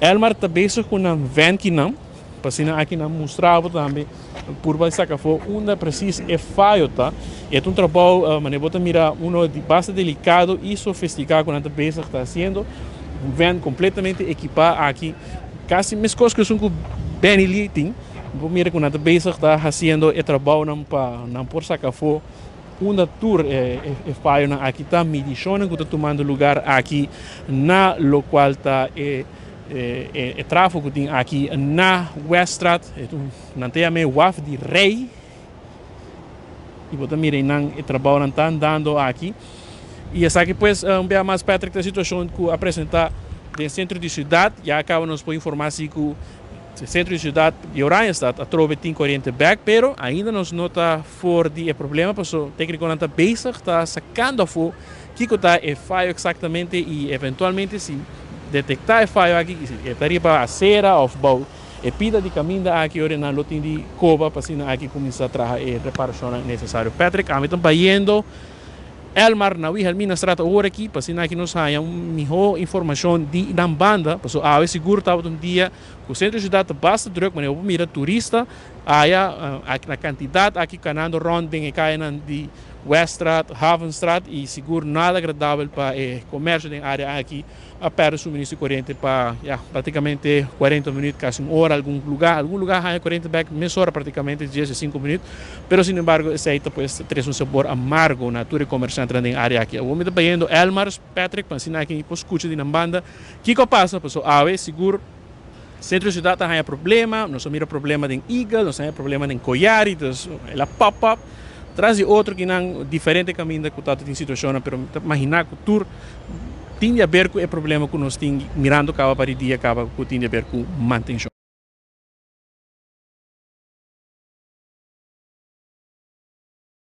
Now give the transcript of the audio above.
Elmar ta bezig ku nan van kinan, pa asina aki nan mustra bo tambe purba saka afó unda presis e fayo ta. E ta un trabou, manera bo ta mira, uno di basta delikado i sofistiká ku nan ta bezig ta hasiendo. Un van kompletamente ekipá aki, kasi meskos ku esun ku Benny Lee tin. Bo mira ku nan ta bezig ta hasiendo e trabounan pa nan por saka afó unda tur e fayonan aki ta, midishonnan ku ta tumando lugar aki na lokual ta e e trafo ku tin aki na Weststraat. Nan ta yama e Waf di Rey i bo ta mira einan e trabounan ta andando aki. I esaki pues un bia mas, Patrick, ta e situashon ku a presenta den sentro di siudat. Ya kaba nos por informa si ku sentro di siudat di Oranjestad atrobe tin koriente bek, pero ainda nos no ta for di e problema paso teknikonan ta bezig ta sakando afó kiko ta e fayo eksaktamente i eventualmente si detektá e fayo aki i si e ta riba asera òf bou e pida di kaminda aki ora nan lo tin di koba pa asina aki kuminsá traha e reparashonnan nesesario. Patrick, ami ta bayendo Elmar na Wilhelminastraat awor aki pa asina aki nos haña un mihó informashon di nan banda pasobra awe sigur tabata un dia ku sentro di siudat ta basta drùk manera bo por mira turista aya na kantidat aki kanando rònt den e kayanan di Weststraat, Havenstraat y sigur nada agradabel pa e comercio den area aki a perde suministro di coriente pa ya practicamente 40 minuut, casi un ora algun lugar, algun lugar haya coriente bek mesora practicamente 15 minuut, pero sin embargo esey ta pues trece un sabor amargo na tur e comerciantenan den area aki. Awor mi ta bayendo Elmars, Patrick, pa asina aki mi por scucha di nan banda kico a pasa, pasobra awe sigur Centro di ciudad ta haya problema, nos a mira problema den Eagle, nos a haya problema den Koyari, dus el a pop up tras di otro kinan diferente caminda cu ta tin situacionnan, pero mi ta imagina cu tur tin di haber cu e problema cu nos tin mirando caba pa di dia caba cu tin di haber cu mantencion.